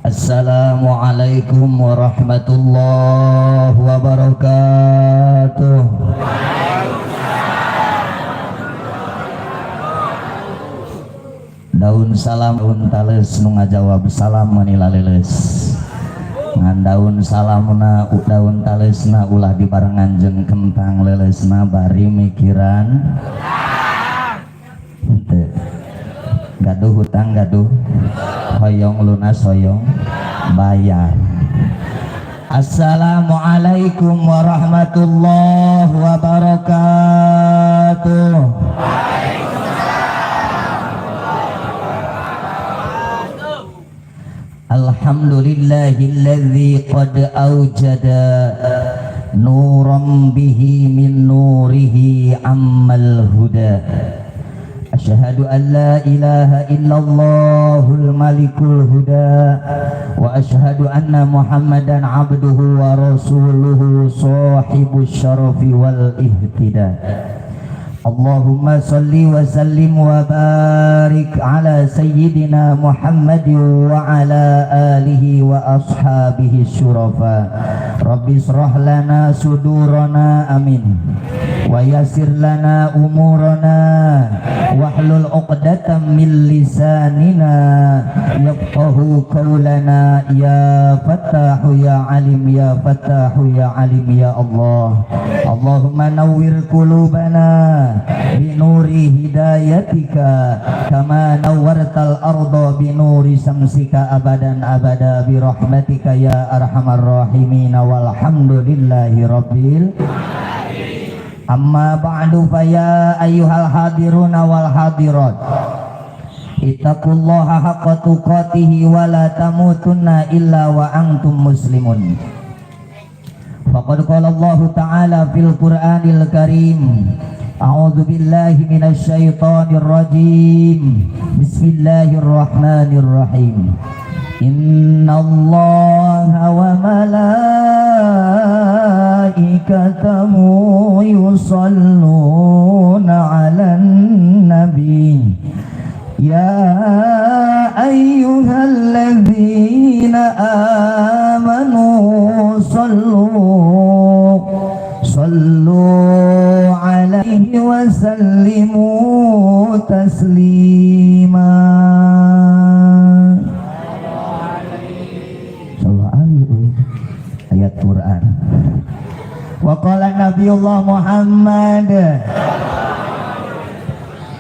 Assalamualaikum warahmatullahi wabarakatuh. Daun salam daun tales, nu ngajawab salam meuni laleuleus. Ngan daun salamna, daun talesna ulah dibarengan jeung kentang leuleusna, bari mikiran henteu. Gaduh hutang, gaduh hoyong lunas, hoyong bayar. Assalamualaikum warahmatullahi wabarakatuh. Alhamdulillahilladzi qad awjada nuran bihi min nurihi ammal huda. Asyhadu an la ilaha illallahul malikul huda wa asyhadu anna Muhammadan abduhu wa rasuluhu sahibus syarafi wal ihtida. Allahumma salli wa sallim wa barik ala sayyidina Muhammad wa ala alihi wa ashabihi syurafa. Rabbi israh lana sudurana, amin, wa yassir lana umurana wahlul 'uqdatam min lisanina yafqahu qawlana. Ya Fattahu ya Alim, ya Fattahu ya Alim, ya Allah. Allahumma nawwir qulubana binuri hidayatika kama nawwartal arda binuri samsika abadan abada birahmatika ya arhamar rahimin. Walhamdulillahi rabbil. Amma ba'du, faya ayyuhal hadiruna wal hadirat, ittaqullaha haqqa tuqatihi wa la tamutunna illa wa antum muslimun. Faqad qala Allah Ta'ala fil Qur'anil Karim. A'udzu billahi minasy syaithanir rajim. Bismillahirrahmanirrahim. Innallaha wa malaikatahu yusalluna 'alan nabi. Ya ayyuhalladzina amanu sallu alaihi wa sallimu taslima. Sallallahu alaihi ayat Quran. Wa qala Nabiullah Muhammad,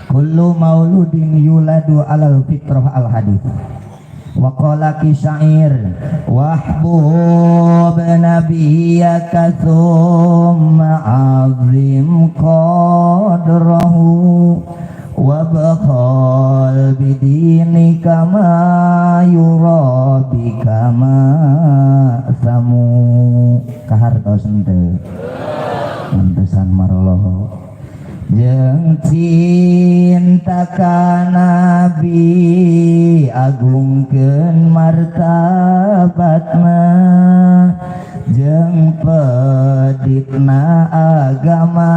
kullu mauludin yuladu alal fitrah, al hadis. Wa qala ki syair, wahbub nabiyyaka thumma azim qadrahu wabkhal bidinika ma yurabika ma samu. Kahartos henteu? Pantesan maroloho. Jeung cinta ka nabi, agungkeun martabatna, jeung peditna agama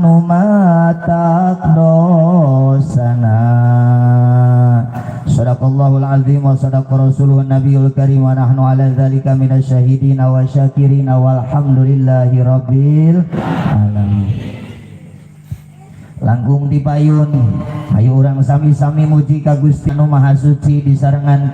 nu matak dosana. Sadaqallahul azim wa sadaqa rasuluhun nabiyul karim wa nahnu ala dzalika minasyahidin wa syakirin walhamdulillahi rabbil alamin. Langkung dipayun, ayo urang sami-sami muji ka Gusti anu Maha Suci disarengan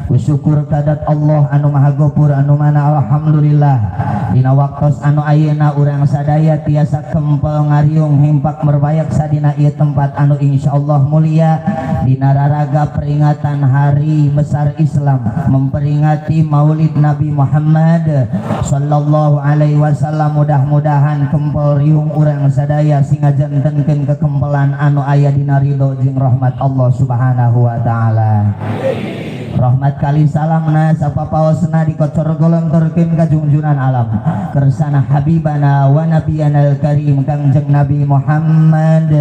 ku syukur kadat Allah anu Maha Gopur, anu mana alhamdulillah dina waktos anu ayeuna urang sadaya tiasa kempel ngariung himpak merbayak sadina ieu tempat anu insyaallah mulia dina raraga peringatan hari besar Islam, memperingati Maulid Nabi Muhammad sallallahu alaihi wasallam. Mudah-mudahan kempel riung urang sadaya sing ngajantenkeun kekempelan anu aya dina ridho jeung rahmat Allah Subhanahu wa taala. Rahmat kali salamna sapapaosna dikocor golontorkeun ka junjunan alam kersana habibana wa nabiyana al-karim Kangjeng Nabi Muhammad,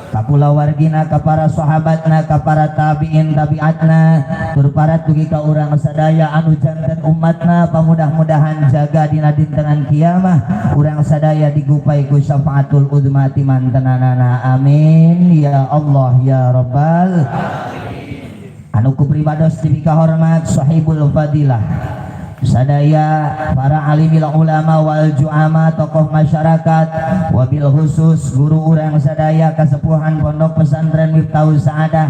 ka kulawargina, ka para sahabatna, ka para tabiin tabiatna, tur para dugi ka urang sadaya anu janten umatna. Pamudah-mudahan jaga dina dintenan kiamah urang sadaya digupai ku syafaatul udma timantenanana. Amin ya Allah ya rabbal. Anu ku pribados dipikahormat sahibul fadilah, sadaya para alimil ulama wal ju'ama, tokoh masyarakat, wabil khusus guru urang sadaya, kasepuhan Pondok Pesantren Miftahus Saadah.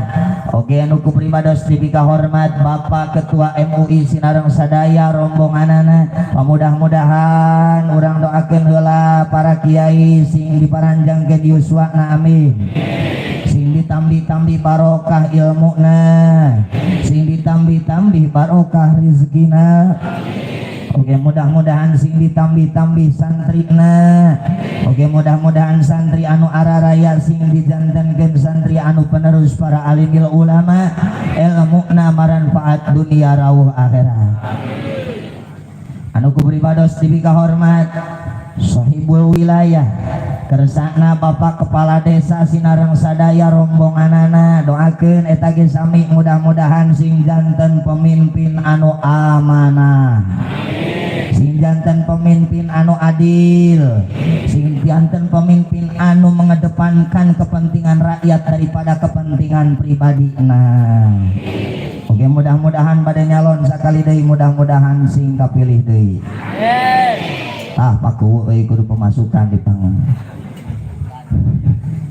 Oke, anu ku pribados dipikahormat Bapak Ketua MUI sinareng sadaya rombonganana. Mudah-mudahan urang doakeun heula para kiai sing diparanjangkeun yuswana, amin. Sing ditambi-tambi barokah ilmuna, sing ditambi-tambi barokah rezekina. Oke, mudah-mudahan sing ditambi-tambi santrina. Oke, mudah-mudahan santri anu araraya sing dijantenkeun santri anu penerus para alimil ulama, ilmuna maranfaat dunia rawuh akhirat. Anu ku pribados dipikahormat sahibul wilayah, kersana Bapak Kepala Desa sinareng sadaya rombonganana. Doakeun eta ge sami, mudah-mudahan sing janten pemimpin anu amanah, sing janten pemimpin anu adil, sing janten pemimpin anu mengedepankan kepentingan rakyat daripada kepentingan pribadi. Nah, oke, mudah-mudahan pada nyalon sakali deui, mudah-mudahan sing kapilih deui. Ah, paku euy, kudu pemasukan dipang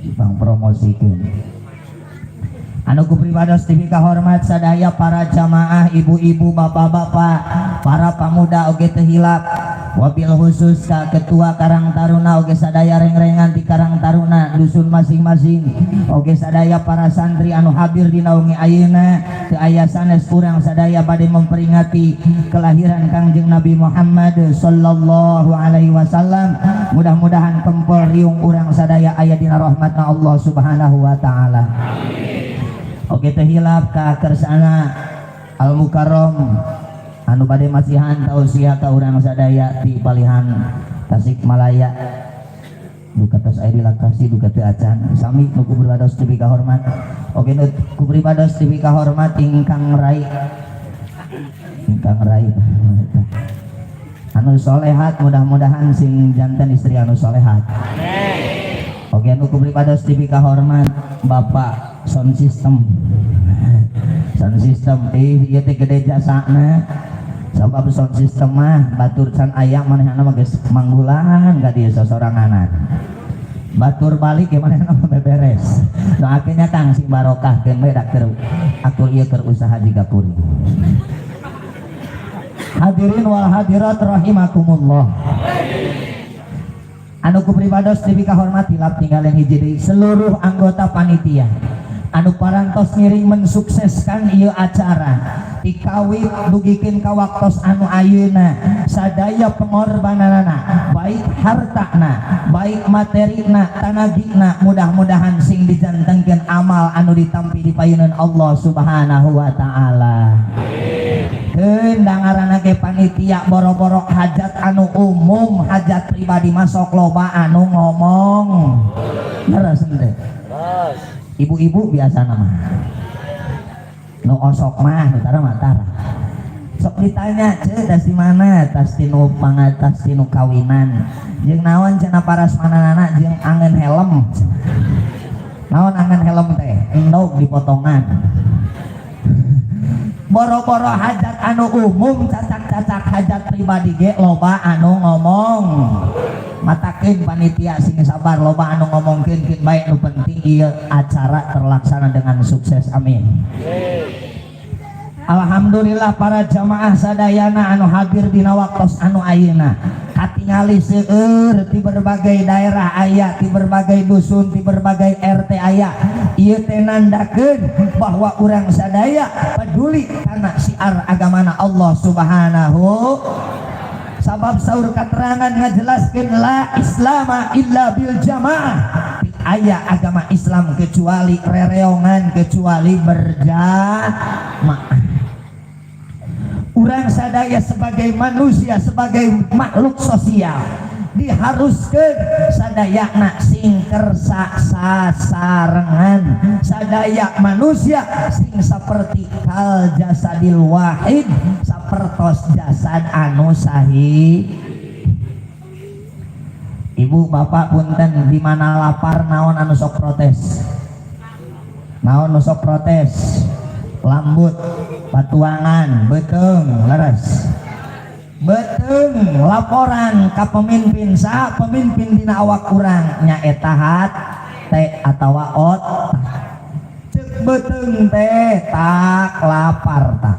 dipang promosikeun. Anu ku pribados dipikahormat sadaya para jamaah, ibu-ibu, bapak-bapak, para pemuda, oge teu hilap wabil khusus ka Ketua Karang Taruna, oge sadaya rengrengan di Karang Taruna dusun masing-masing, oge sadaya para santri anu hadir dina wengi ayeuna. Teu aya sanes urang sadaya bade memperingati kelahiran Kangjeng Nabi Muhammad sallallahu alaihi wasallam. Mudah-mudahan kempol riung urang sadaya aya dina rahmatna Allah Subhanahu wa taala. Oke, teu hilap ka kersana Al Mukarram anu bade masihan tausiah ka urang sadaya di palihan Tasikmalaya, duka tos aya dilakasi duka teu acan. Sami nu ku pribados dipikahormat. Oke, nu ku pribados dipikahormat ingkang rai anu solehat, mudah-mudahan sing janten istri anu solehat. Oke, anu ku pribados dipikahormat Bapak sound system, sound system ieu teh gede jasana, sabab sound system mah batur can aya manehna mah geus manggulan ka dieu sosoranganan, batur balik ya manehna mah beberes. Doakeun nya, Kang, sing barokah keun we da keur atur ieu keur usaha jiga kuring. Hadirin wal hadirat rahimakumullah, anu ku pribados dipikahormat, hilap tinggalin hiji deui, seluruh anggota panitia anu parantos ngiring mensukseskan ieu acara dikawit dugikeun ka waktos anu ayeuna. Sadaya pengorbananana, baik hartana, baik materina, tanagina, mudah-mudahan sing dijantengkeun amal anu ditampi di payunan Allah Subhanahu wa taala. Keun dangaranna ge panitia, boro-boro hajat anu umum, hajat pribadi masuk loba anu ngomong. Leres henteu? Ibu-ibu biasa nama nu osok mah nu tara mah tara. Sok ditanya, "Ceu, tas di mana?" "Tas tinu pangatas, tinu kawinan." "Jeung naon?" cenah parasmananana. "Jeung angen helm." Naon angen helm teh? Endog dipotongan. Boro-boro hajat anu umum, cacak-cacak hajat pribadi ge loba anu ngomong. Matakeun panitia sing sabar, loba anu ngomongkeun keun bae, nu penting ieu acara terlaksana dengan sukses, amin. Alhamdulillah, para jamaah sadayana anu hadir dina waktos anu ayeuna katingali seueur di berbagai daerah aya, di berbagai dusun, di berbagai RT aya. Ieu teh nandakeun bahwa urang sadaya peduli kana syiar agamana Allah Subhanahu, sabab saur katerangan ngajelaskeun la islama illa bil jamaah, aya agama Islam kecuali rereongan, kecuali berjamaah. Urang sadaya sebagai manusia, sebagai makhluk sosial, diharuskan sadayana sing kersa sasarengan. Sadaya manusia sing seperti kal jasadil wahid, sapertos jasad anu sahih. Ibu bapak, punten, di mana lapar naon anu sok protes? Naon nu sok protes? Lambut, patuangan, beuteung, leres. Beuteung laporan ka pemimpin. Saha pemimpin dina awak urang? Nyaeta hate atawa otak. Cek beuteung teh, "Tak lapar, tak."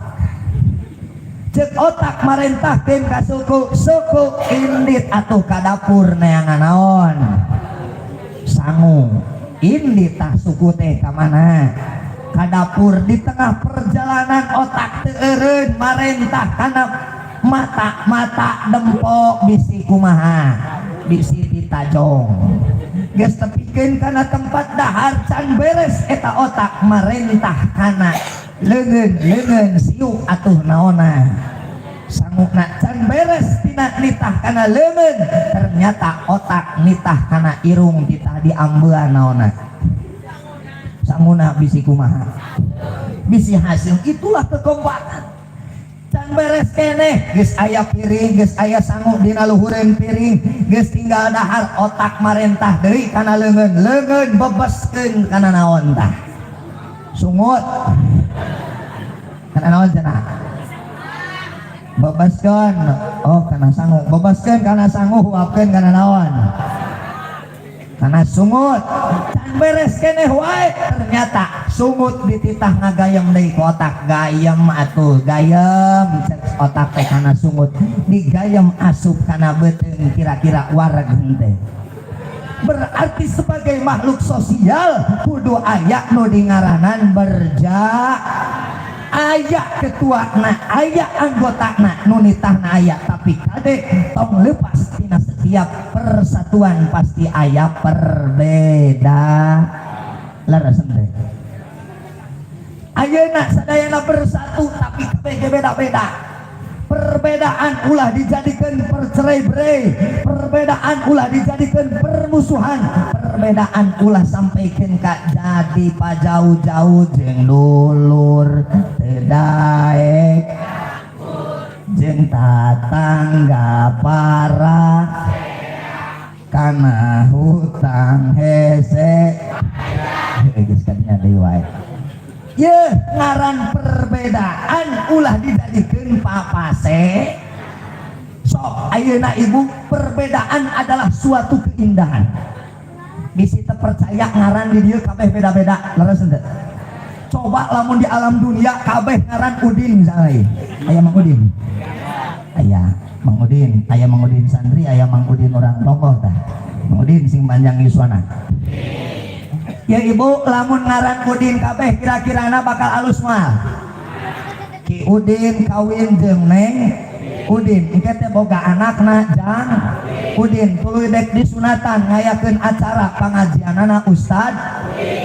Cek otak marentahkeun ka suku, suku indit atuh ka dapur neangan naon? Sangu. Indit tah suku teh ka mana? Ka dapur. Di tengah perjalanan otak teu eureun, marentah kana mata, mata dempok bisi kumaha, bisi ditajong. Geus tepikeun kana tempat dahar, can beres eta otak marentah kana leungeun, leungeun siuk atuh naonna? Sanguna. Can beres tina nitah kana leungeun, ternyata otak nitah kana irung, titah diambean naonna? Sanguna, bisi kumaha, bisi hasil. Itulah kekompakan. Can beres keneh, geus aya piring, geus aya sangu dina luhureun piring, geus tinggal dahar, otak marentah deui kana leungeun, leungeun bebeskeun kana naon tah? Sungut. Kana naon cenah bebaskeun? Oh, kana sangu. Bebaskeun kana sangu, huapkeun kana naon? Kana sungut. Can beres keneh wae, ternyata sungut dititah ngagayem deui ku otak. "Gayem atuh, gayem," cek otak teh kana sungut. Digayem, asup kana beuteung. Kira-kira wareg henteu? Berarti sebagai makhluk sosial kudu aya nu dingaranan berja, aya ketua na, aya anggota na, nu nitahna aya. Tapi kade, tong lepas tina setiap persatuan pasti aya perbeda. Leres henteu? Ayeuna sadayana bersatu, tapi kabeh beda-beda. Perbedaan ulah dijadikan percerai-berai, perbedaan ulah dijadikan permusuhan, perbedaan ulah sampaikan ka jadi pajauh-jauh jeung dulur teu daek, jeung tatangga para kana hutang hese. Geus kadinya deui wae. Ye, ngaran perbedaan ulah dijadikan papase. Sok ayeuna, Ibu, perbedaan adalah suatu keindahan. Bisi teu percaya, ngaran di dieu kabeh beda-beda, leres henteu? Coba lamun di alam dunia kabeh ngaran Udin misalnya. Aya Mang Udin, aya Mang Udin, aya Mang Udin santri, aya Mang Udin orang tokoh tah. Mang Udin sing panjang yuswana. Ya Ibu, lamun ngaran Udin kabeh, kira-kirana bakal alus moal? Ki Udin kawin jeung Neng Udin, engke teh boga anakna jang Udin, tuluy dek disunatan ngayakeun acara pangajianana Ustad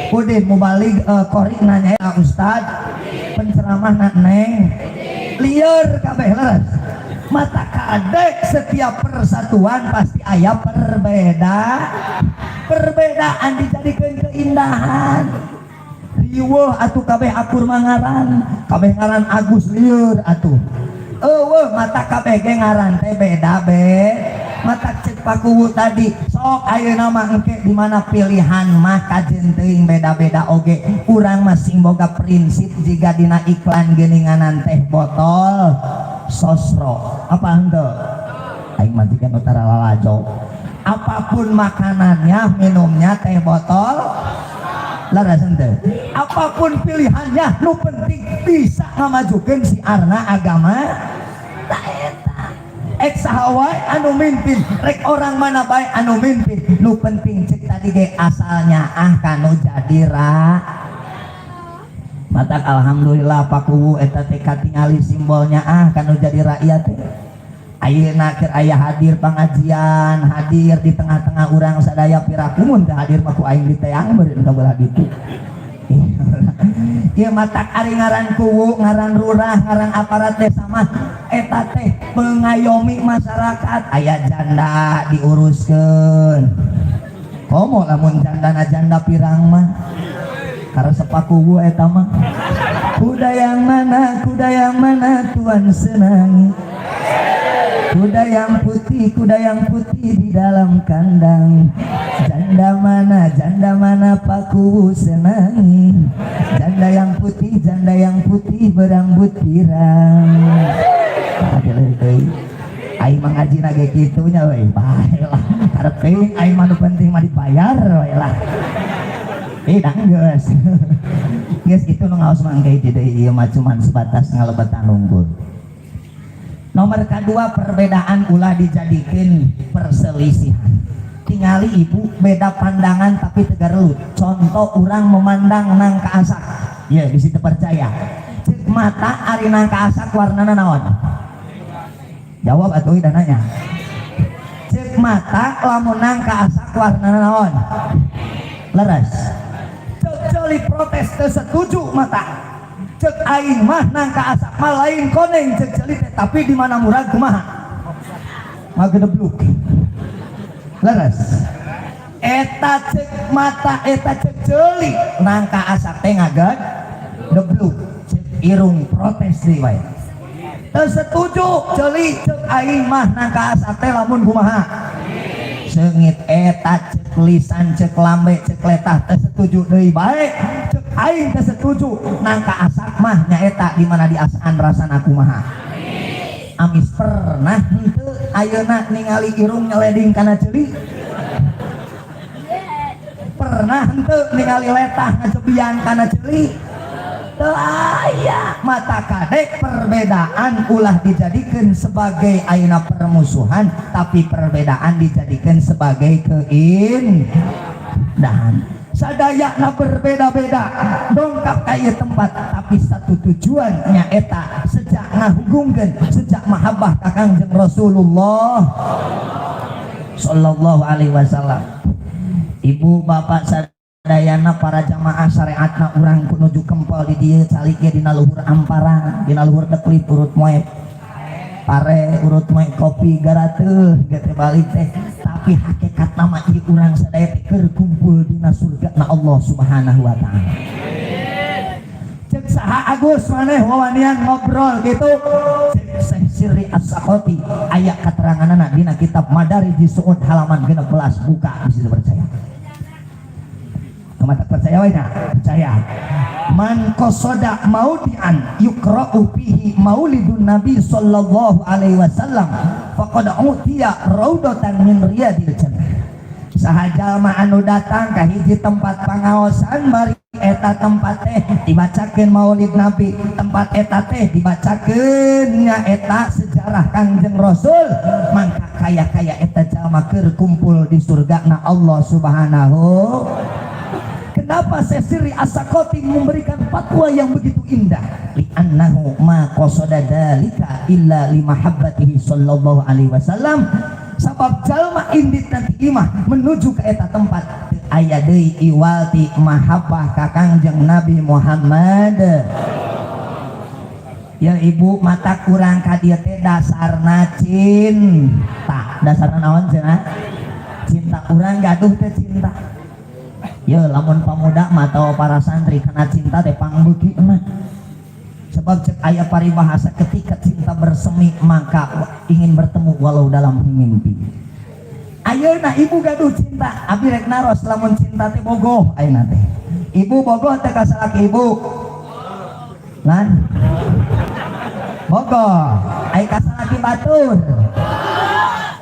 Udin, mubalig qori nanya Ustad, penceramahna Neng, lieur kabeh, leres? Mata kadek, setiap persatuan pasti aya perbeda. Perbedaan dijadikan keindahan. Riweuh atuh kabeh akur mangaran, kabeh ngaran Agus, lieur atuh. Eueuh, mata kabeh ge ngaran teh beda be. Mata cek Pakuwu tadi, sok ayeuna mah engke di mana pilihan mah kajen teuing beda-beda oge urang mah sing boga prinsip, jiga dina iklan geuninganan teh botol Sosro, apa henteu? Aing mah jiga nu tara lalajo. Apapun makanannya, minumnya teh botol, leres henteu? Apapun pilihannya, nu penting bisa ngamajukeun siarna agama. Tah eta, ek saha wae anu mimpin, rek orang mana bae anu mimpin, nu penting cek tadi ge asalnya ah kanu jadi ra matak. Alhamdulillah, Pakuwu eta teh katingali simbolnya ah kanu jadi rakyat teh. Ayeuna keur aya hadir pengajian, hadir di tengah-tengah urang sadaya. Piraku mun teu hadir mah ku aing diteang beureun ka belah ditu. Ieu matak ari ngaran kuwu, ngaran lurah, ngaran aparat desa mah eta teh mengayomi masyarakat. Aya janda diuruskeun. Komo lamun jandana janda pirang mah karesep Pakuwu eta mah. Kuda yang mana, kuda yang mana tuan senangi? Kuda yang putih, kuda yang putih di dalam kandang. Janda Janda mana, janda mana paku senangi. Janda yang putih, janda yang putih berambut pirang. Aduh, euy. Aing mah ngajina ge kitu nya we. Bae lah. Karep teuing aing mah nu penting mah dibayar we lah. Eh, geus. Geus kitu nu ngaos mah engke di deui, ieu mah cuman sebatas ngalebetan unggul. Nomor kedua, perbedaan ulah dijadikan perselisihan. Tingali ibu, beda pandangan tapi teu garelut. Contoh, orang memandang nangka asak. Ya, di situ percaya. Cek mata, ari nangka asak warnana naon? Jawab atuh dan nanya. Cek mata, lamun nangka asak warnana naon? Leres. Cek ceuli protes, teu setuju mata. Cek aing mah nangka asak mah lain koneng, cek ceuli teh, tapi di mana murag kumaha? Magedebluk. Leres. Eta cek mata, eta cek ceuli, nangka asak teh ngagedebluk. Cek irung protes deui wae. Teu setuju ceuli, cek aing mah nangka asak teh lamun kumaha? Seungit. Eta cek lisan, cek lambe, cek letah teu setuju deui bae. Cek aing teu setuju, nangka asak mah nyaeta di mana diasaan rasana kumaha? Amis. Pernah henteu ayeuna ningali irung nyeleding kana ceuli? Pernah henteu ningali letah ngajebian kana ceuli? Teu aya. Mata kadek, perbedaan ulah dijadikan sebagai ayeuna permusuhan, tapi perbedaan dijadikan sebagai keindahan. Sadayana berbeda-beda dongkap ka ieu tempat, tapi satu tujuan, nyaeta sejak ngahubungkeun, sejak mahabbah ka Kangjeng Rasulullah Sallallahu Alaihi Wasallam. Ibu bapak sadayana, para jamaah, syariatna urang nuju kempel di dieu, calik ge dina luhur amparan, dina luhur deklit, urut moe pare, urut moe kopi garateuh ge balik teh, tapi hakikat nama ieu urang sadaya teh keur kumpul dina surga na Allah Subhanahu wa Taala. Cek saha, Agus, maneh wawanian ngobrol gitu? Cek Syekh Sirri As-Saqati, aya keteranganna dina kitab Madarij Su'ud halaman 16, buka bisa percaya. Kamu tak percaya wae nya? Percaya. Man qasada maudi'an yuqra'u fihi maulidun Nabi sallallahu alaihi wasallam faqad utiya raudatan min riyadil jannah. Saha jalma anu datang ka hiji tempat pangaosan, bari eta tempat teh dibacakeun maulid Nabi, tempat eta teh dibacakeun nya eta sejarah Kangjeng Rasul, mangka kaya-kaya eta jalma keur kumpul di surga na Allah Subhanahu. Kenapa Sesiri Asakoti memberikan fatwa yang begitu indah? Li'annahu ma qasada dzalika illa li mahabbatihi sallallahu alaihi wasallam. Sabab jalma indit nanti imah menuju ke eta tempat teu aya deui iwalti mahabbah ka Kangjeng Nabi Muhammad. Ya ibu, mata kurang ka dieu teh dasarna cinta. Dasarna naon cenah? Cinta. Urang gaduh teh cinta? Ya, lamun pemuda mah atau para santri karena cinta teh pangbeuki mah. Sebab cek aya paribahasa, ketika cinta bersemi maka ingin bertemu walau dalam mimpi. Ayeuna ibu gaduh cinta? Abi rek naros, lamun cinta teh bogoh ayeuna teh. Ibu bogoh teh ka salaki ibu? Lan? Bogoh. Ai ka salaki batur?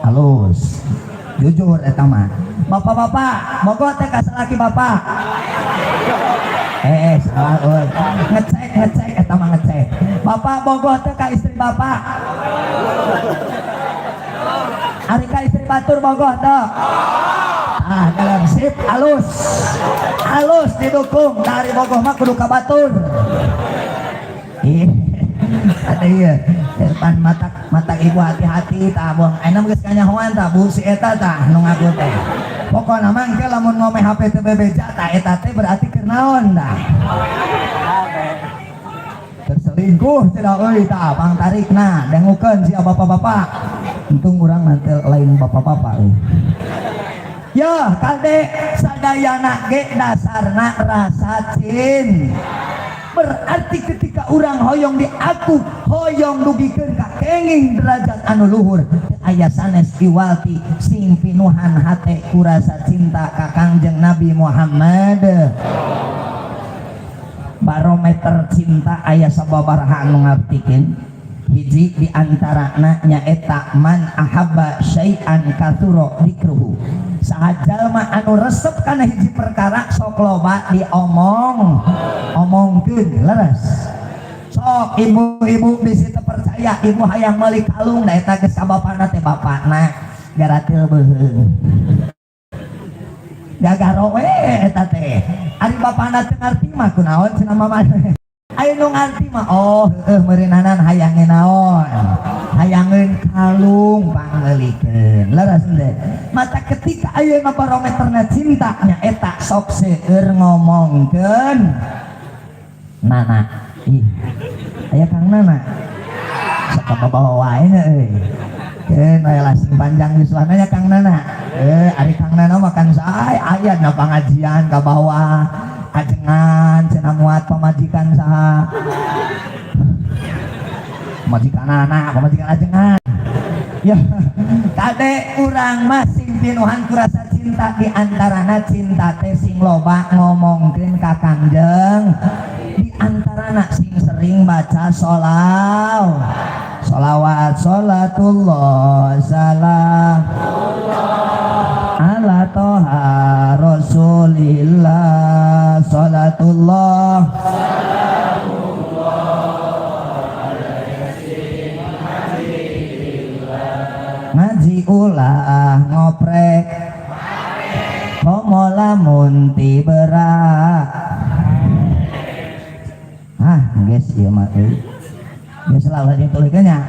Halus. Jujur eta mah. Bapak-bapak, bogoh teh ka salaki bapak? Eh, salah euy. Ngecek, ngecek eta mah ngecek. Bapak bogoh teh ka istri bapak? Ari ka istri batur bogoh teh? Ah, dalam sip, halus. Halus didukung, dari bogoh mah kudu ka batur. Ih, ada iya. Depan mata mata ibu hati-hati tah, buang. Ayeuna geus kanyahoan tah bu si eta tah nu ngaku teh. Pokona mah engke lamun ngome HP teu bebeja tah, eta teh berarti keur naon tah? Terselingkuh tidak euy tah, pang tarikna dangukeun sia bapak-bapak. Untung urang nanti lain bapak-bapak euy. Ya, kade sadayana ge dasarna rasa cinta. Berarti ketika urang hoyong diaku, hoyong dugikeun ka kenging derajat anu luhur, teu aya sanes iwal ti sing pinuhan hate ku rasa cinta ka Kangjeng Nabi Muhammad. Barometer cinta aya sababaraha anu ngartikeun. Hiji di antarana nyaeta man ahabba syai'an katsura dzikruhu. Saha jalma anu resep kana hiji perkara, sok loba diomong omongkeun. Leres, sok ibu-ibu bisi teu percaya, ibu hayang meuli kalung, da eta geus ka bapana teh, bapakna garatil beuheung, gagaro we eta teh. Ari bapana teu ngarti mah, kunaon cenah mama. Aya nu ngarti mah, oh heueuh, meureunnanan hayangeun naon, hayangeun kalung, pangmeulikeun. Leres henteu? Mata ketika ayeuna barometerna cinta nyaeta sok seueur ngomongkeun nana. Ih, aya Kang Nana, sok bawa wae nya euy. Keun aya lah, sing panjang yuswana nya Kang Nana. Eh, ari Kang Nana makan sae aya na pangajian ka bawah ajengan cenah, muat pamajikan saha, pamajikan anak, pamajikan ajengan ya. Kade urang mah sing pinuhan ku rasa cinta, di antarana cinta teh sing loba ngomongkeun ka Kangjeng, di antarana sing sering baca sholawat, sholatullah salam ala toha rasulillah, sholatullah. Ngaji ulah ngoprek, komo lamun ti berak. Ah, geus ieu mah euy, geus lah, ulah dituluykeun nya,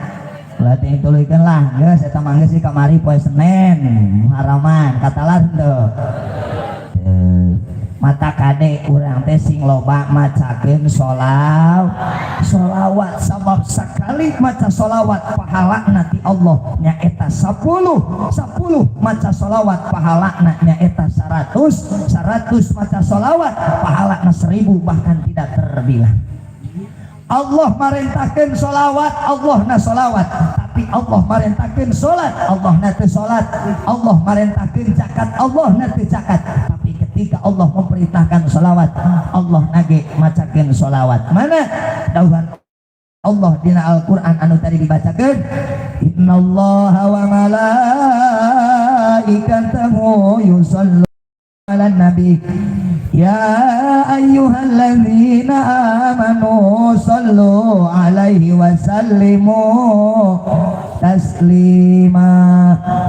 ulah dituluykeun lah. Geus eta mah, geus kamari poe Senin Muharraman katalah henteu. Mata kade urang teh sing loba macakeun sholawat, sabab sakali maca sholawat pahala ti Allah nyaeta 10, 10 maca sholawat pahala nyaeta 100, 100 maca sholawat pahala 1000, bahkan tidak terbilang. Allah marentahkeun sholawat, Allah na sholawat, tapi Allah marentahkeun salat, Allah na teu salat. Allah marentahkeun zakat, Allah na teu zakat. Tapi ketika Allah memerintahkan sholawat, Allah nage macakeun sholawat. Mana dawuhan Allah dina Al-Qur'an anu tadi dibacakeun? Innallaha wa malaikatahu yusalluna 'alan nabi ya ayyuhalladzina amanu sallu alaihi wa sallimu taslima.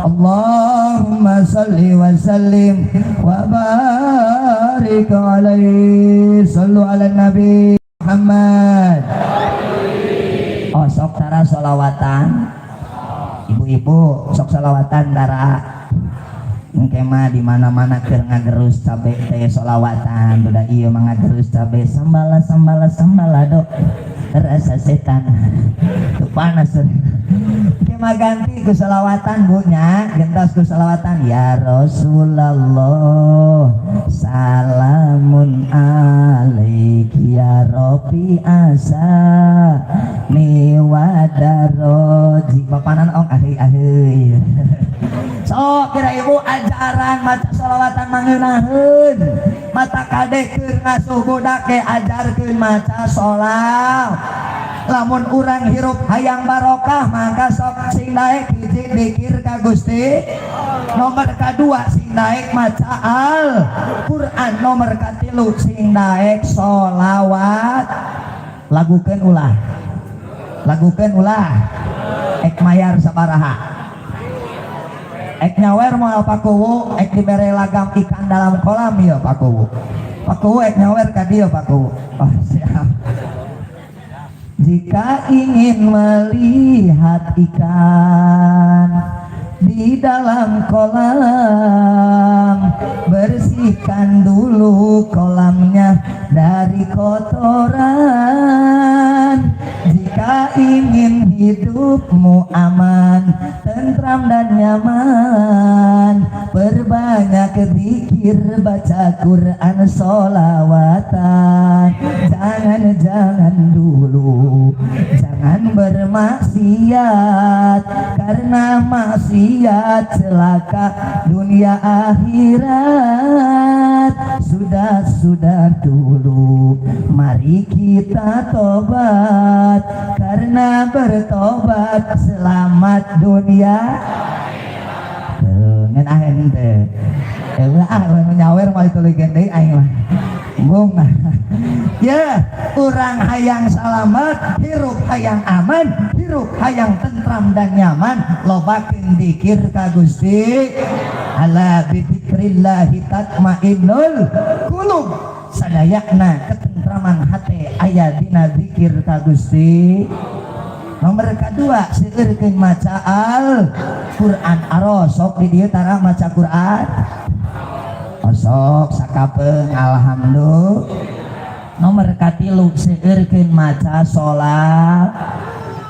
Allahumma salli wa sallim wa barik alaihi. Sallu ala nabi Muhammad. Oh, sok tara solawatan? Ibu-ibu sok solawatan tara? Engke mah di mana-mana keur ngagerus cabe teh solawatan. Udah ieu mah ngagerus cabe, sambala sambala sambala do rasa setan tuh panas. Engke mah ganti ku solawatan, Bu, nya. Gentos ku solawatan, ya Rasulullah salamun alaik ya Rabbi asa ni wadaroji papanan ong ahi ahi. Sok kira ibu ajaran maca sholawatan mangeunaheun. Mata kade keur ngasuh budak ge ajarkeun maca sholawat. Lamun urang hirup hayang barokah, maka sok sing daek hiji dikir ka Gusti, nomor kadua sing daek maca Al Quran, nomor katilu sing daek sholawat. Lagukeun ulah, lagukeun ulah. Ek mayar sabaraha, ek nyawer moal Pak Kuwu? Ek dibere lagam ikan dalam kolam ya Pak Kuwu? Pak Kuwu, ek nyawer ka dieu Pak Kuwu? Oh, siap. Jika ingin melihat ikan di dalam kolam, bersihkan dulu kolamnya dari kotoran. Jika ingin hidupmu aman, tentram dan nyaman. Perbanyak zikir, baca Quran, solawatan. Jangan-jangan dulu, jangan bermaksiat, karena maksiat celaka dunia akhirat. Sudah-sudah dulu, mari kita tobat, karena bertobat selamat dunia. Tuh, ngan ah ente. Ya ulah ah, urang nyawer mah dituluykeun deui aing mah. Embung. Ya, urang hayang salamet, hirup hayang aman, hirup hayang tentram dan nyaman, lobakeun dikir ka Gusti. Ala bidzikrillahi tatmainnul qulub. Sadayana ketentraman hate aya dina zikir ka Gusti. Nomor kedua, seueurkeun maca Al Quran. Aros sok di dieu tara maca Quran. Osok sakapeung, alhamdulillah. Nomor katilu, seueurkeun maca salat.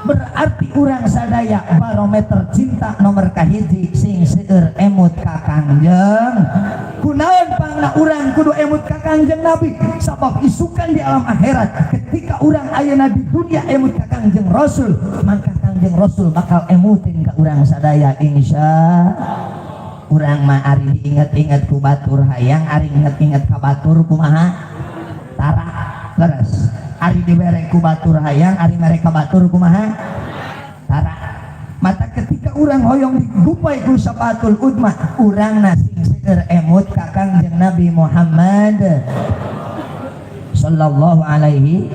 Berarti urang sadaya barometer cinta nomor kahiji sing seueur emut ka Kangjeng. Kunaon pangna urang kudu emut ka Kangjeng Nabi? Sabab isukan di alam akhirat ketika urang ayeuna di dunia emut ka Kangjeng Rasul, maka Kangjeng Rasul bakal emutin ka urang sadaya, insya. Urang mah ari diinget-inget ku batur hayang, ari inget-inget ka batur kumaha? Tara. Leres? Ari dibere ku batur hayang, ari mere ka batur kumaha? Tara. Mata ketika urang hoyong digupai ku syafaatul udma, urang sing seueur emut ka Kangjeng Nabi Muhammad sallallahu alaihi.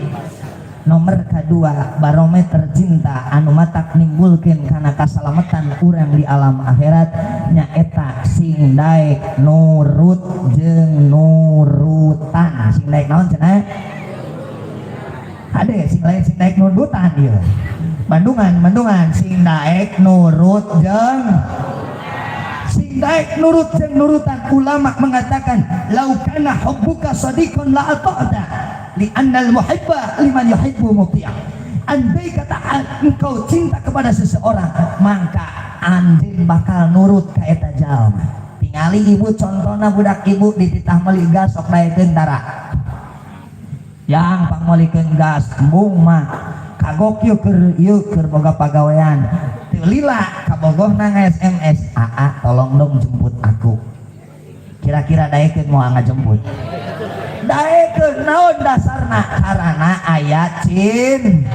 Nomor kedua, barometer cinta anu matak nimbulkeun kana kasalamatan urang di alam akhirat nyaeta sing daek nurut jeung nurutan. Sing daek naon cenah? Ade sing lain, sing daek nundutan ieu. Bandungan, Bandungan, sing daek nurut jeung, sing daek nurut jeung nurutan. Ulama mengatakan, lau kana hubbuka sadiqan la ata'ta li annal muhibba liman yuhibbu muti'. Andai kata engkau cinta kepada seseorang, maka anjeun bakal nurut ka eta jalma. Tingali ibu, contohna budak ibu dititah meuli gas, sok daekeun tara? Yang pangmeulikeun gas, embung mah, kagok yeuh keur ieu, keur boga pagawean. Teu lila kabogohna nge-SMS, "Aa, tolong dong jemput aku." Kira-kira daekeun moal ngajemput? Daekeun. Naon dasarna? Karena aya cinta.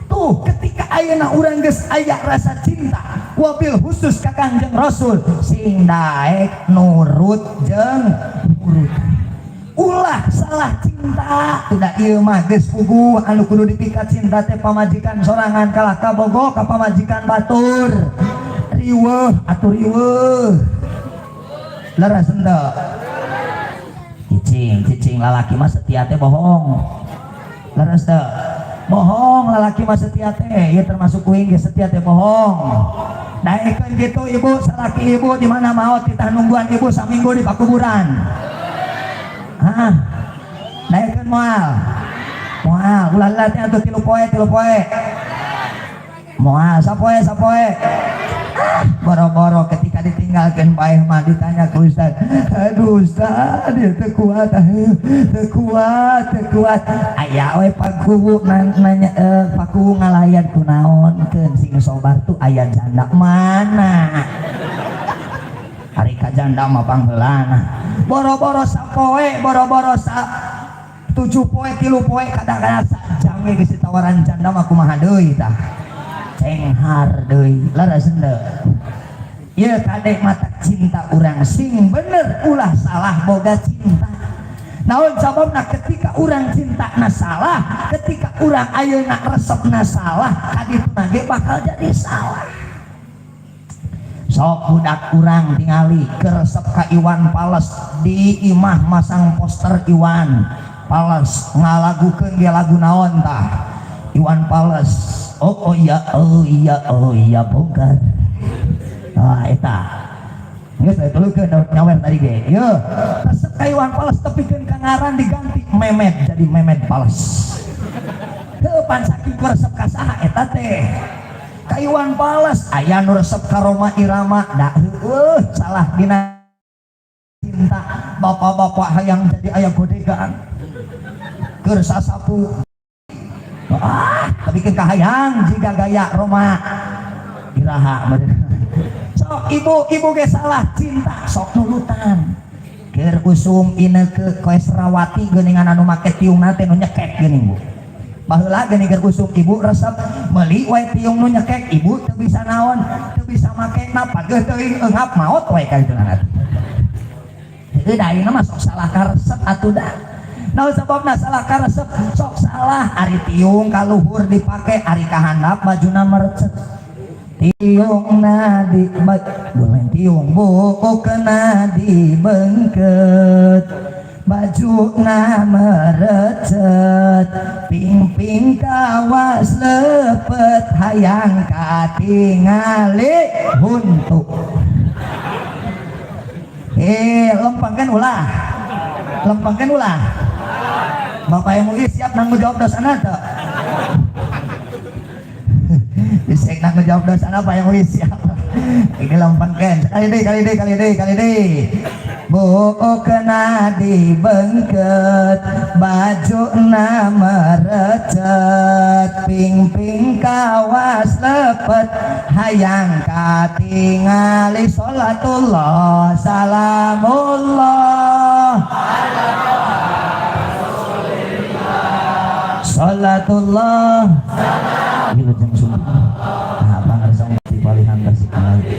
Tuh, ketika ayeuna urang geus aya rasa cinta wabil khusus ka Kangjeng Rasul, sing daek nurut jeung nurut, ulah salah cinta. Tidak, ieu mah geus puguh anu kudu dipikat cinta teh pamajikan sorangan, kalah kabogo ka pamajikan batur, riweuh atuh, riweuh. Leres henteu? Cicing, cicing, lalaki mah setia teh bohong. Leres teu? Bohong lalaki mah setia teh. Ieu termasuk kuing ge, setia teh bohong. Daekeun gitu ibu, salaki ibu di mana maot, kita nungguan ibu saminggu di pakuburan. Hah? Daekeun moal? Moal. Ulah lila atuh, 3 poe, 3 poe. Moal, sapoe, sapoe. Ah, boro-boro ketika ditinggalkan bae mah ditanya ke ustad, "Aduh ustad, dia teu kuat, teu kuat, teu kuat." Aya we pakuwu nanya, pakuwu ngalayan, "Kunaon? Keun sing sobar tuh, aya janda." Mana hari ka janda mah pangheulana. Boro-boro sapoe, boro-boro sa 7 poe, 3 poe, kadang-kadang sajam ge geus ditawaran janda mah, kumaha deui tah? Cenghar deui. Leres henteu? Ieu kade mata cinta urang sing bener, ulah salah boga cinta. Naon sababna? Ketika urang cinta na salah, ketika urang ayeuna resepna salah, kadituna ge bakal jadi salah. Sok budak urang tingali keresep ka Iwan Fals, di imah masang poster Iwan Fals, ngalagukeun ge lagu naon tah Iwan Fals, "Oh, oh iya, oh iya, oh iya, bongkar." Ah, eta geus tulukeun nyawer tadi ge. Yeuh, resep ka Iwan Fals, tepikeun ka ngaran diganti Memed, jadi Memed Fals. Heuh, pan saking resep ka saha eta teh? Ka Iwan Fals. Aya nu resep ka Rhoma Irama, da heueuh salah dina. Cinta bapak-bapak hayang jadi aya godegan keur sasapu, ah, tapi kan kahayang jiga gaya Rhoma Irama. Sok ibu, ibu ge salah cinta, sok nurutan. Keur usum Inneke Koesherawati geuningan, anu make tiung teh nu nyekek geuning, Bu. Baheula geuning keur usum, ibu resep meuli wae tiung nu nyekek. Ibu teu bisa naon, teu bisa make na, pageuh teuing eungap maot wae ka itu nanti. Heuh, da ayeuna mah sok salah karesep atuh da. Naon sababna salah karesep? Sok salah, ari tiung kaluhur dipake, ari kahandap bajuna merecet. Tiung di boleh tiung buukna dibengket, bajuna merecet, pingping kawas lepet, hayang katingali huntu. Eh, lempangkan ulah, lempangkan ulah. Bapak yang mungkin siap nanggung jawab dosana tuh, bisa nanggung jawab dosana. Pak yang mungkin siap ini, lempangkan sekali deh, kali deh, kali deh, kali deh. Buukna dibengket, bajuna merecet, pingping kawas lepet, hayang katingali. Salatullah salamullah, salatullah. Wilujeng sumping. Nah, pangarsa di palihan Tasikmalaya.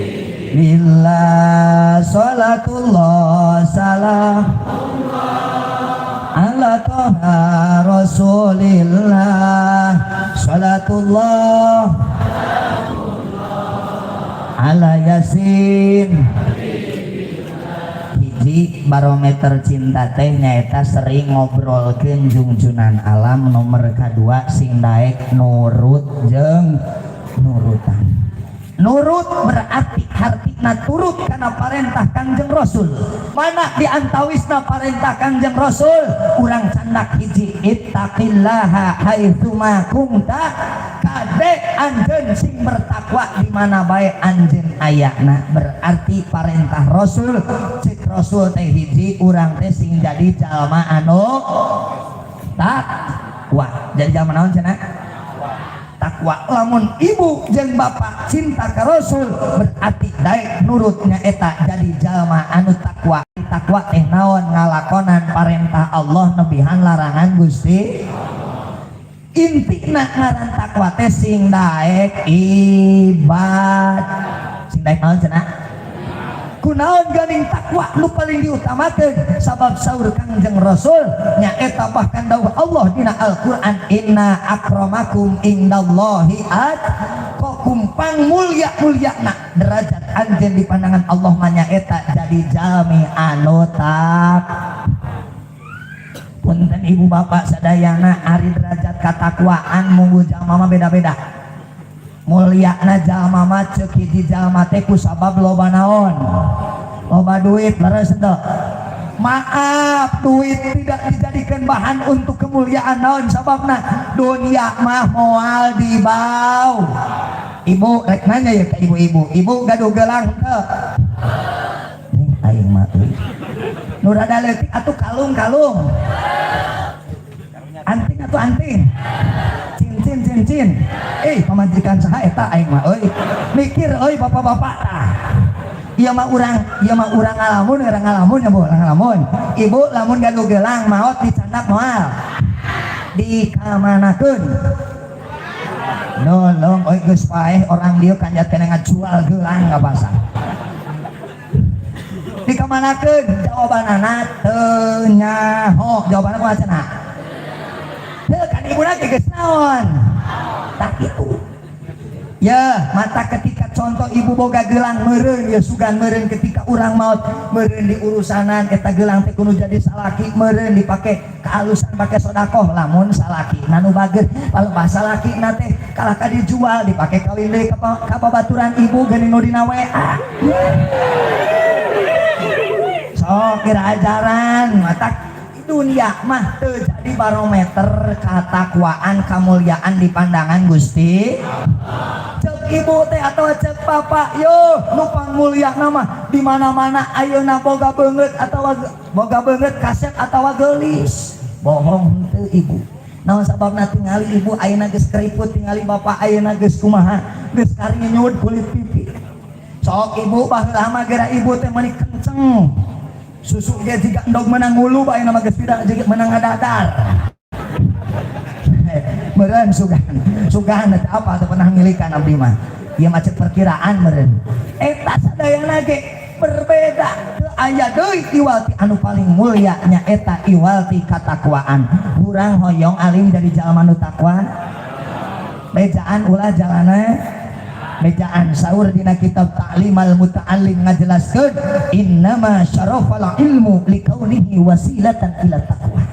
Lillah salatullah salam ala toha rasulillah, salatullah ala yasin. Hiji barometer cinta teh nyaeta sering ngobrolkeun jungjunan alam. Nomor kedua, sing daek nurut jeung nurutan. Nurut berarti hartina turut karena parentah Kangjeng Rasul. Mana diantawisna parentah Kangjeng Rasul? Urang candak hiji, ittaqillaha haitsuma kunta. Kade anjeun sing bertakwa di mana bae anjeun ayana. Berarti parentah Rasul, cek Rasul teh hiji, urang teh sing jadi jalma anu takwa. Jadi jalma naon cenah? Takwa. Lamun ibu jeung bapak cinta ka Rasul, berarti daek nurutnya eta jadi jalma anu takwa. Takwa teh naon? Ngalakonan parentah Allah, nebihan larangan Gusti. Intina ngaran takwa teh sing daek ibad, sing daek naon cenah? Kunaon ganing takwa nu paling diutamakeun? Sabab saur Kangjeng Rasul nyaeta, bahkan dawuh Allah dina Al-Qur'an, inna akramakum indallahi atqakum. Pang mulia mulyana derajat anjeun di pandangan Allah mah nyaeta jadi jalmi anu tak. Punten, ibu bapak sadayana, ari derajat katakwaan munggu jalma mah beda-beda. Mulyana jalma mah ceuk hiji jalma teh kusabab loba naon? Loba duit. Leres henteu? Maaf, duit tidak dijadikan bahan untuk kemuliaan. Naon sababna? Dunia mah moal dibau. Ibu rek nanya ya ke ibu-ibu, ibu gaduh gelang henteu? Eh, aing mah euy. Nu rada leutik atuh, kalung-kalung, anting atuh, anting, cincin, cincin. Eh, pamajikan saha eta? Aing mah euy mikir euy, bapak-bapak tah. Ieu mah urang, ieu mah urang ngalamun, urang ngalamun ya, Bu, urang ngalamun. Ibu lamun gaduh gelang maot dicandak moal? Dikamanakeun? Nolong euy, geus paeh orang dieu kanjat keneh ngajual gelang ka pasar. Dikamanakeun? Jawabanana teu nyaho. Jawabanna kumaha cenah? Heuh, kan ibuna ge geus naon? Tak itu ya mata. Ketika contoh ibu boga gelang meureun ya, sugan meureun ketika urang maot meureun di urusanan eta gelang teh kudu jadi salaki, meureun dipake kealusan, pake sodakoh lamun salaki nanu bager. Kalau bahasa salaki na teh kalah ka dijual, dipake kawin deui ka babaturan ibu geuning nu dina WA. Sok kira ajaran matak. Dunia mah teu jadi barometer katakwaan, kemuliaan di pandangan Gusti. Cek ibu teh atau cek bapak, yo nu pangmulia nama di mana-mana ayeuna boga beungeut atau boga beungeut kaset atau geulis. Bohong teu, Ibu? Naon sababna? Tingali ibu ayeuna geus keriput, tingali bapak ayeuna geus kumaha, geus karinyut kulit pipi. Sok ibu, baheula mah geura ibu teh meuni kenceng, susu ge jiga endog menang ngulu, ayeuna mah geus tidak jiga menang ngadadar. Meureun sugan sugan teh apa teu pernah milikan abdi mah, ieu mah cek perkiraan meureun. Eta sadayana ge berbeda, teu aya deui iwal ti anu paling mulia, nyaeta iwal ti katakwaan. Urang hoyong alim dari jalma nu takwa, bejaan ulah jalana bejaan. Saur dina kitab Ta'limal Muta'allim ngajelaskeun, innama syarafal ilmu likaunihi wasilatan ila taqwa.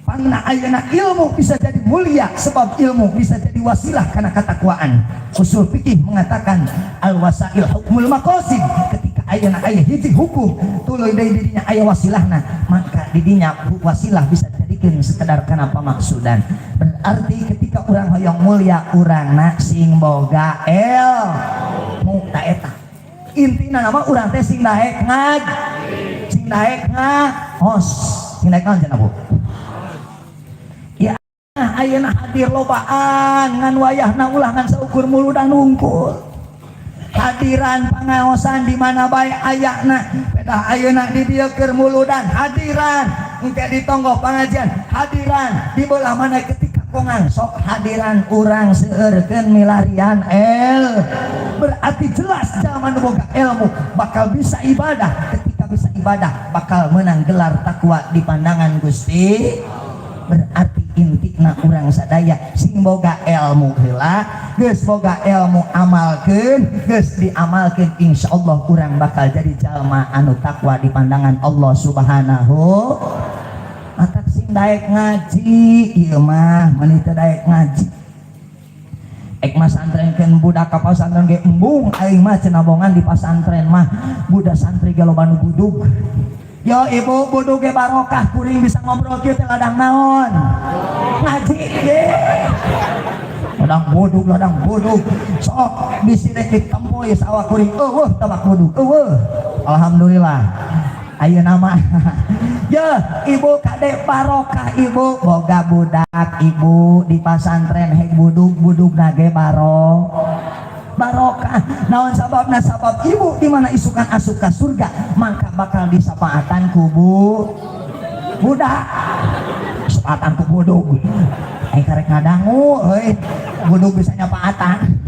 Pangna ayeuna ilmu bisa jadi mulia sebab ilmu bisa jadi wasilah karena ketakwaan. Usul fikih mengatakan al wasail hukmul maqasid. Ketika ayeuna aya hiji hukum, tuluy deui didinya aya wasilahna, maka didinya wasilah bisa dijadikan sekedar kana pamaksudan. Berarti ketika urang hoyong mulia, urangna sing boga ilmu. Ta eta intina nama urang teh sing daek ngaj, sing daek ngaos, sing daek naon cenah, Bu? Ya, ayeuna hadir lobaan, ngan wayahna ulah ngan saukur muludan hungkul. Hadiran pangaosan di mana bae ayana. Pedah ayeuna di dieu keur muludan hadiran, engke di tonggoh pengajian hadiran, di belah mana ketika kongang sok hadiran. Urang seueurkeun milarian el, berarti jelas zaman boga ilmu bakal bisa ibadah. Ketika bisa ibadah, bakal menang gelar takwa di pandangan Gusti. Berarti intina urang sadaya sing boga ilmu heula. Geus boga ilmu, amalkeun. Geus diamalkeun, insyaallah urang bakal jadi jalma anu takwa di pandangan Allah Subhanahu. Matak sing daek ngaji. Ieu mah meuni teu daek ngaji, ek masantrenkeun budak ka pasantren ge embung. Aing mah cenah bongan di pasantren mah budak santri ge loba nu budug. Yo ibu, budug ge barokah. Kuring bisa ngobrol kieu teh ladang naon? Ngaji ge. Ladang budug, ladang budug. Sok bisi rek ditempo ieu sawah kuring, eueuh tabak budug eueuh. Alhamdulillah ayeuna mah. Ya ibu, kade barokah ibu boga budak ibu di pasantren, hek budug budug nage barokah. Naon sababna? Sabab ibu di mana isukan asup ka surga, maka bakal disapaatan ku budak, sapaatan ku budug. Eh, karek ngadangu euy, budug bisa nyapaatan,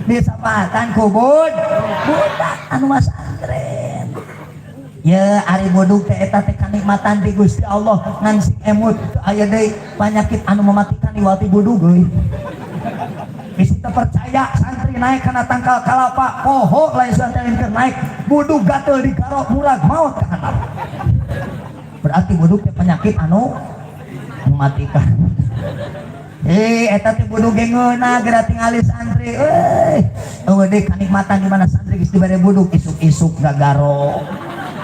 disapaatan ku budak anu masantren. Ya, ari budug teh eta teh kanikmatan di Gusti Allah. Ngan sing emut, teu aya deui penyakit anu mematikan iwal ti budug euy. Bisi teu percaya, santri naik kana tangkal kalapa, poho lain santri keur naik, budug gatel di garok, murag, maot ka handap. Berarti budug teh penyakit anu mematikan. Eh, eta teh budug ge ngeunah geura tingali santri euy. Eueuh deui kanikmatan di mana santri geus dibere budug, isuk-isuk gagaro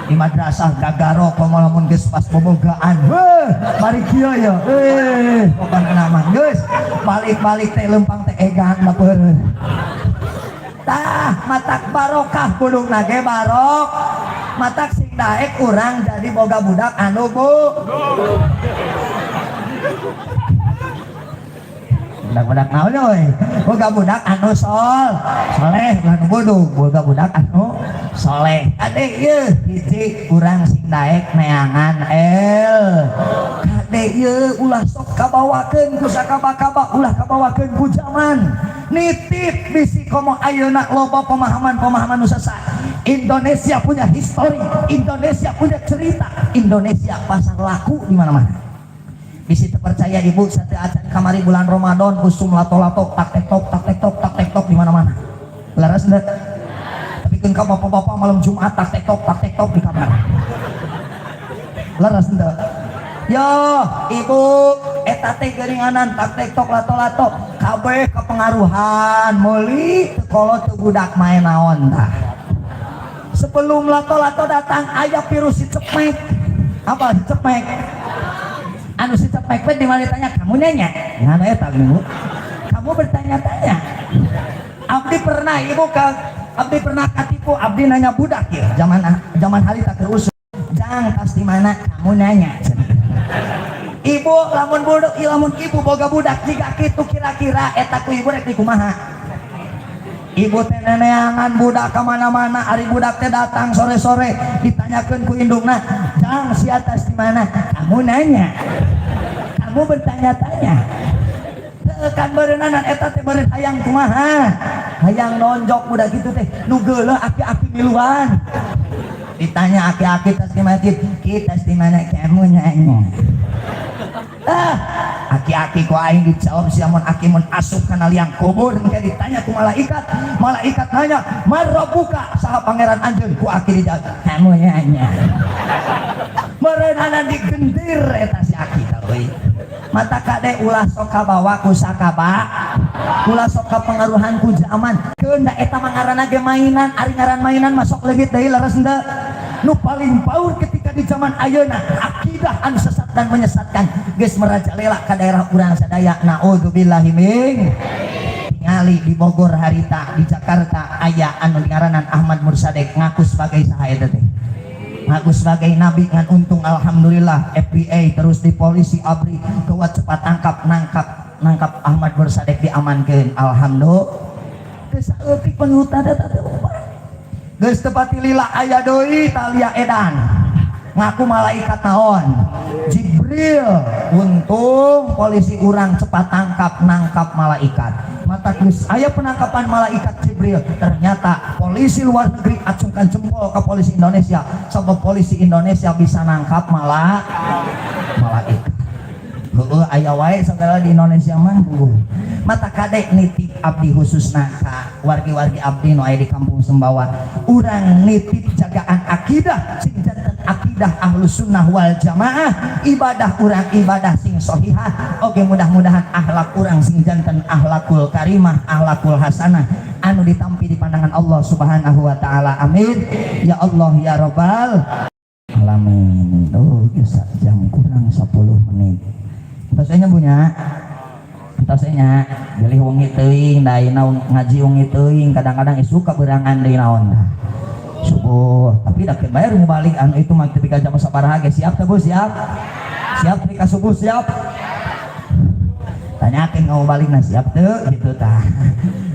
di madrasah, gagaro komo lamun geus pas bobogaan. Heuh, bari kieu ya, eh pokona mah geus balik-balik teh lempang teh egan baper. Tah, matak barokah budugna ge barok. Matak sing daek urang jadi boga budak anu bu budak-budak naon euy, boga budak anu soleh, ulah nu budug, boga budak anu soleh. Kade ieu hiji, urang sing daek neangan el. Kade ieu, ulah sok kabawakeun ku sakaba-kaba, ulah kabawakeun ku zaman. Nitip bisi komo ayeuna loba pemahaman-pemahaman nu sesat. Indonesia punya histori, Indonesia punya cerita, Indonesia pasar laku di mana-mana. Bisi terpercaya ibu, sate acan kamari bulan Ramadan usum lato-lato, tak tek tok, tak tek tok, tak tek tok di mana-mana. Laras enggak? Tapi kan bapak-bapak malam Jumat tak tek tok, tak tek tok di kamar. Laras enggak? Yo, ibu, eta teh geuninganan tak tek tok, lato-lato kabeh kepengaruhan meuli teu kolot teu budak main naon tah. Sebelum lato-lato datang aya virus si cepmek. Apa si cepek? Anu si cepek teh di mana ditanya, "Kamu nanya?" Nah, eta, Ibu. "Kamu bertanya-tanya." Abdi pernah, Ibu, ke abdi pernah katipu. Abdi nanya budak ya, zaman zaman harita keur usum. "Jang, tas di mana?" "Kamu nanya." Ibu, lamun budak, lamun ibu boga budak jika kitu, kira-kira eta ku ibu rek dikumaha? Ibu teh neneangan budak kemana-mana. Ari budak teh datang sore-sore, ditanyakan ku indungna, "Jang, si atas di mana?" "Kamu nanya." "Kamu bertanya-tanya." Teu kan beureunanan eta teh beureun hayang kumaha, hayang nonjok budak gitu teh. Nu geuleuh aki-aki miluan. Ditanya aki-aki, "Tas di masjid kita di mana?" "Kamu nanya." Ah, aki-aki ku aing dijawab sia mun aki mun asup kana liang kubur engke ditanya ku malaikat, malaikat nanya, "Man rabbuka?" "Saha pangeran anjeun?" Ku aki dijawab, "Kamu nanya." Meureunanan digendir eta si aki tah euy. Mata kade, ulah sok kabawa ku sakaba, ulah sok kapengaruhan ku zaman. Keun da eta mah ngaranna ge mainan. Ari ngaran mainan masuk leungit deui, leres henteu? Nu paling paur ketika di zaman ayeuna akidah anu sesat dan menyesatkan geus merajalela ka daerah urang sadaya. Naudzubillahi min. Tingali di Bogor harita, di Jakarta aya anu ngaranan Ahmad Mursadek, ngaku sebagai saha eta teh, ngaku sebagai nabi. Ngan untung alhamdulillah FBI terus di polisi ABRI kuat cepat tangkap, nangkap nangkap Ahmad Mursadek, diamankeun. Alhamdulillah. Geus saeutik penghutan eta teh geus teu pati lila aya deui Talia edan ngaku malaikat naon, Jibril. Untung polisi urang cepat tangkap, nangkap malaikat. Mata geus aya penangkapan malaikat Jibril, ternyata polisi luar negeri acungkan jempol ke polisi Indonesia sebab polisi Indonesia bisa nangkap malah malaikat. Heueuh, aya wae segala di Indonesia mah. Mata kadek, nitip abdi khususna ka wargi-wargi abdi nu aya di kampung Sembawa. Urang nitip jagaan akidah sing janten akidah Ahlus Sunnah wal Jamaah, ibadah urang ibadah sing sohihah. Oke, mudah-mudahan akhlak urang sing janten akhlakul karimah, akhlakul hasanah anu ditampi di pandangan Allah Subhanahu wa taala. Amin ya Allah ya Rabbal alamin. Oh, bisa jam kurang 10 menit. Entos punya, entos nya, bilih wengi teuing da ayeuna ngaji wengi teuing, kadang-kadang isuk kaberangan deui naon dah. Subuh, tapi dah bayar mau balik anu itu mah ketika jam sabaraha ge siap teh, Bu? Siap? Siap ketika subuh, siap? Tanyakeun kamu balik nah siap tuh gitu tah.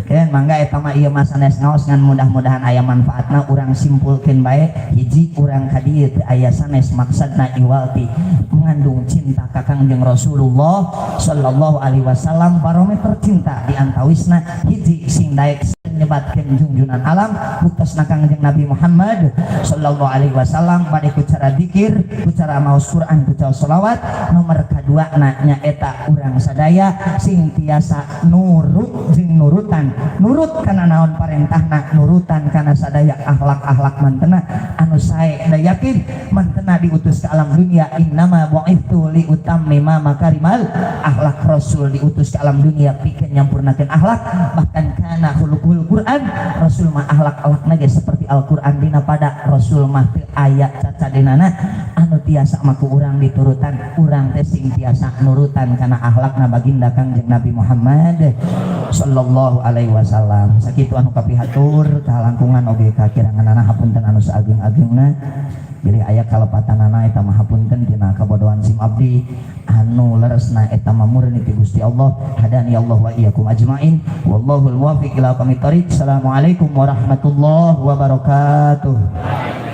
Kan mangga eta mah ieu mah sanes ngaos, ngan mudah-mudahan aya manfaatna. Urang simpulkeun bae, hiji, urang ka dieu teu aya sanes maksadna iwalti mengandung cinta ka Kangjeng Rasulullah sallallahu alaihi wasallam. Barometer cinta di antawisna hiji, sing daek nyebatkeun junjunan alam, buktosna Kangjeng Nabi Muhammad sallallahu alaihi wasallam, bade ku cara dikir, ku cara maos Quran, ku cara sholawat. Nomor kadua na nyaeta urang sadaya sing tiasa nurut jeung nurutan, nurut kana naon parentahna, nurutan kana sadaya akhlak-akhlak mantena anu sae. Da yakin mantena diutus ke alam dunia, innama bu'itsu li utammima makarimal akhlak. Rasul diutus ke alam dunia pikeun nyampurnakeun akhlak. Bahkan kana khuluqul Quran, Rasul mah akhlak-akhlakna ge seperti Al-Quran. Dina pada Rasul mah teu aya cacadenana anu tiasa mah ku urang diturutan. Urang teh sing tiasa nurutan kana akhlakna baginda Kangjeng Nabi Muhammad sallallahu alaihi wasallam. Sakitu anu kapihatur, kalangkungan oge kakiranganana hapunten anu saageng-agengna. Jadi aya kalepatanana eta mah hapunten tina kabodohan sim abdi, anu leresna eta mah murni ti Gusti Allah. Hadani Allah wa iyyakum ajmain, wallahul muwaffiq ila aqwamit thoriq. Assalamualaikum warahmatullahi wabarakatuh.